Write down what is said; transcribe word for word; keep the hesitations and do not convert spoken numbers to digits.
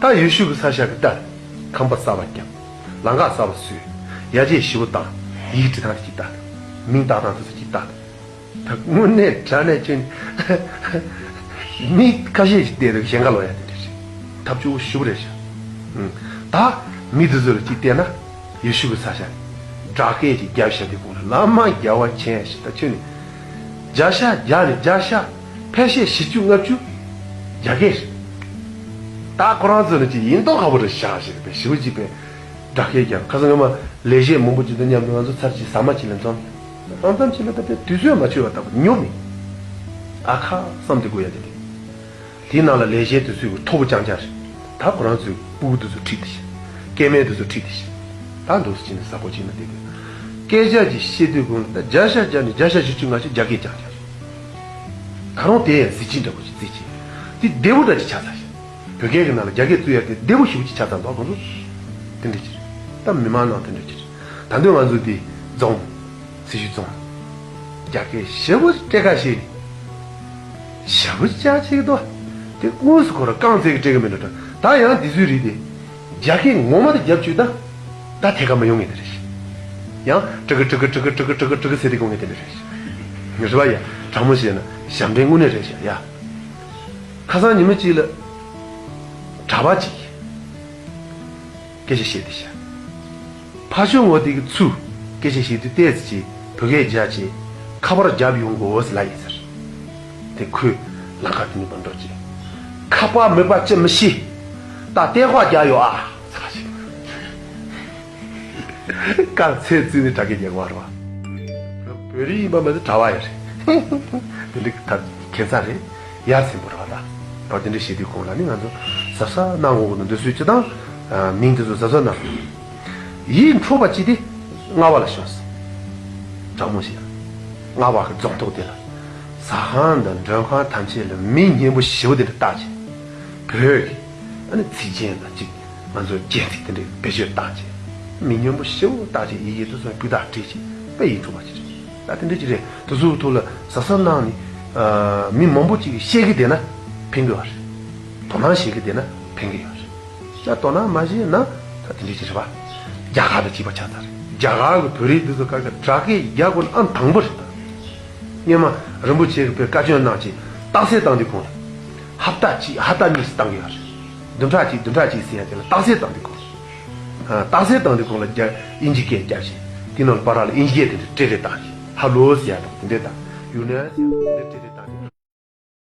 ད་ཡུལ་ཤུལ་གྱི་ས་ཆ་གི་ལྟ། ཁང་པ་གསར་པ་བརྒྱབ། ལམ་ཁ་གསར་པ་བཟོས། ཡར་རྒྱས་ཞེ་པོ་བཏང་། ཡིག་འབྲི་སྟངས་དེ་ཅིག་ལྟ། མིང་བཏགས་སྟངས་དེ་ཚོ་ཅིག་ལྟ། ད་དངོས་གནས་དྲང་གནས་ཁྱོད་ནི། མི་ཁ་ཤས་ཤིག་བལྟས་འདུག་གཞན་ག་ལོ་ཡ་དེ་འདྲ་རེད། ཐབས་སྐྱོ་བོ་ཞེ་པོ་རེད་ཤག་ཨང་། ད་མི་དེ་ཚོ་ལ་ཅིག་བལྟས་ན། ཡུལ་ཤུལ་གྱི་ས་ཆ་རེད། སྦྲག་སྐད་ཅིག་བརྒྱབ་བཞག་དུས་གོང་ལ་ལམ་མང་རྒྱག་པ་མཁྱེན་ཞིག་ད་ཁྱོད་ནི། བརྒྱ་ཆ་བརྒྱ་ནས་བརྒྱ་ཆ་ཕལ་ཆེར་བཞི་བཅུ་ལྔ་བཅུ་རྒྱ་སྐད་རེད། ད་ཁོ་རང་ཚོ་ནི་ཅིག་ཡིན་མདོག་ཁ་པོ་རེད་ཤག་ཞེས་པའི་ཞེ་པོ་ཅིག་པའི་སྦྲག་སྐད་རྒྱབ། ཁ་སང་སྔོན་མ་ལས་བྱེད་མང་པོ་ཅིག་དང་མཉམ་དུ་ང་ཚོ་ཚར་གཅིག་ཟ་མ་ཅིག་ལ་འཛོམས། ཨང་། མཚམས་ཅིག་ལ་ད་དཔེ་དུས་ཚོད་མ་ཆོད་པ་ལྟ་བུ་ཉོབ་མེད། ཨ་ཁ་བསམ་དེ་དགོས་ཡ་དེ་རེད། དེའི་ནང་ལ་ལས་བྱེད་དེ་ཚོའི་མཐོ་པོ་རྐྱང་རྐྱང་རེད། ད་ཁོ་རང་ཚོའི་སྤུ་གུ་དེ་ཚོ་ཁྲིད་དེ་བཞིན། སྐྱེ་དམན་དེ་ཚོ་ཁྲིད་དེ་བཞིན། ད་འདུག་སེ་བྱས་ནས་གཟའ་སྐོར་བྱས་ན་བསྡད་དགོས། སྐད་ཆ་ཅིག་བཤད་དུས་གོང་ལ་ད་བརྒྱ་ཆ་བརྒྱ་ནས་བརྒྱ་ཆ་བཞི་བཅུ་ལྔ་བཅུ་རྒྱ་སྐད་རྐྱང་རྐྱང་རེད། ད་རུང་དེ་ཡང་གཟི་བརྗིད་འདྲ་པོ་ཞིག་བརྩི་བྱས། དེ་བདེ་པོ་འདྲ་ཅིག་ཆགས་ཚར་ཤག་བོད་སྐད་ཀྱི་ནང་ལ་རྒྱ་སྐད་བཙུགས་ཡ་དེ་བདེ་པོ་ཞེ་པོ་ཅིག་ཆགས་ཚར་འདུག་ཁོང་ཚོ། དེ་འདྲ་ཅིག་རེད། ད་མི་མང་ནང་དེ་འདྲ་ཅིག་རེད། ད་དུང་ང་ཚོ་དེ་རྫོང་། སྲི་ཞུ་རྫོང་། རྒྱ་སྐད་ཞེ་པོ་སྤྲད་ཁ་བཤད་ནས། ཞེ་པོ་ཅིག་བྱེད་ཀྱི་འདུག་དེ་དངོས་སུ་ཁོ་རང་རྐང་བཙལ་གྱི་སྤྲད་ཀྱི་མེད་འགྲོ་ད། ད་ཡང་དེ་ཚོའི་རིགས་དེ། རྒྱ་སྐད་ངོ་མ་དེ་རྒྱབ་བཅུག་ད། ད་ཐད་ཀར་མ་ཡོང་ངེས་དེ་རེད་ཤག་ཡང་ཀྲི་ཀི་ཀྲི་ཀི་ཟེར་དེ་དགོས་ངེས་དེ་འདྲ་རེད་ཤག་ངས་རེད་པ་ཡ། དྲང་མོ་བཤད་ན་ཞབས་འདྲེན་དངོས་གནས་རེད་ཤག་ཡ། ཁ་སང་ཉི་མ་གཅིག་ལ། གྲྭ་པ་གཅིག་གིས། སྐད་ཆ་བཤད་དེ་ཤག་ཕ་ཤུལ་ངོ་དེ་གི་ཚུར་སྐད་ཆ་བཤད་དུས་ཏོག་ཙམ་ཅིག་བོད་སྐད་རྒྱག་བྱས་ཁ་པར་རྒྱབ་ཡོང་དགོས་ལབ་ཡིན་ཟེར། དེ་ཁོས་ལམ་ཁ་དེ་ནས་མར་འགྲོ་བྱས། ཁ་པར་མེད་པ་ཅི་མི་ཤེས། ད་ལྟད་ཁ་རྒྱག་ཡོད་ཨ་ཟེར་ཞིག་རྐང་ཚད་བརྩིས་ནས་དྲ་སྐད་རྒྱག་གི་མ་རེད་པ། བོད་རིགས་ཡིན་པ་མ་ཟད་གྲྭ་པ་ཡང་རེད། དེ་འདྲ་ད་ཁྱད་མཚར་རེད། ཡ་མཚན་པོ་རེད་པ་ད། རོ་དེ་འདྲ་བྱེད་དུས་གོང་ལ་ནི་ང་ཚོ་གཟབ་གཟབ་གནང་དགོས་ཀྱི་འདུག་འདི་ཚོའི་སྤྱི་བཏང་། མིང་དེ་ཚོ་གཟབ་གཟབ་གནང་དགོས། ཡིད་འཕྲོག་པ་ཅི་སྟེ། རྔ་བ་ལ་བྱུང་སོང་། དྲང་མོ་བཤད། རྔ་བ་གི་རྫོང་ཐོག་དེ་ལ། ཟ་ཁང་དང་མགྲོན་ཁང་ཐམས་ཅད་ལ་མི་སྙན་པོ་ཞེ་པོ་དེ་འདྲ་བཏགས་བྱས། བོད་ཀྱི། ཨ་ནི་ཚིག་རྒྱན་དང་གཅིག་ང་ཚོ་རྒྱན་ཚིག་དེ་འདྲའི་བེད་སྤྱོད་བཏང་བྱས། མི་སྙན་པོ་ཞེ་པོ་བཏགས་བྱས་ཡི་གེ་དེ་ཚོ་སྤུས་དག་བྲིས་བྱས་དཔེ་ཡིད་འཕྲོག་པ་ཅིག་རེད། ད་དེ་འདྲ་ཅིག་རེད། དེ་ཚོའི་ཐོག་ལ་གཟབ་གཟབ་གནང་ནས། ཨ། མི་མང་པོ་ཅིག་གིས་ཤེས་ཀྱི་བསྡད་ན་ཕན་གྱི་ཡོད་རེད། དོ་སྣང་བྱེད་ཀྱི་བསྡད་ན་ཕན་གྱི་ཡོད་རེད། ཡ་དོ་སྣང་མ་བྱས་ན་ད་དེ་འདྲ་ཅིག་རེད་པ། རྒྱ་གར་དང་གཅིག་པ་ཆགས་ཚར་རེད། རྒྱ་གར་གྱི་བོད་རིགས་འདི་ཚོ་ག་གི་དྲ་སྐད་རྒྱག་དགོས་ན་ཨང་དང་པོ་རེད་ད། སྔོན་མ་རིན་པོ་ཆེ་གིས་བཀའ་བཀྱོན་གནང་བྱས་རྟགས་གསལ་བཏང་དུས་གོང་ལ། ཧབ་ཏ་གཅིག་ཧབ་ཏ་གཉིས་སུ་བཏང་གི་ཡོད་རེད། བདུན་ཕྲག་གཅིག་བདུན་ཕྲག་གཅིག་ཟེར་ཡ་དེ་ལ་རྟགས་གསལ་བཏང་དུས་གོང་ལ། ཨ། རྟགས་གསལ་བཏང་དུས་གོང་ལ་རྒྱ་དབྱིན་ཇིའི་སྐད་རྒྱབ་བྱས་དེ་ནང་ལ་བར་ལ་དབྱིན་ཇི་སྐད་དེ་འདྲ་ཏྲེ་ཏྲེ་བཏང་བྱས་ཧ་ལོ་ཟེར་ཡ་དང་དེ་འདྲ་དང་ཡུ་ནན་ཟེར་ཡ་དང་དེ་འདྲ་ཏྲེ་ཏྲེ།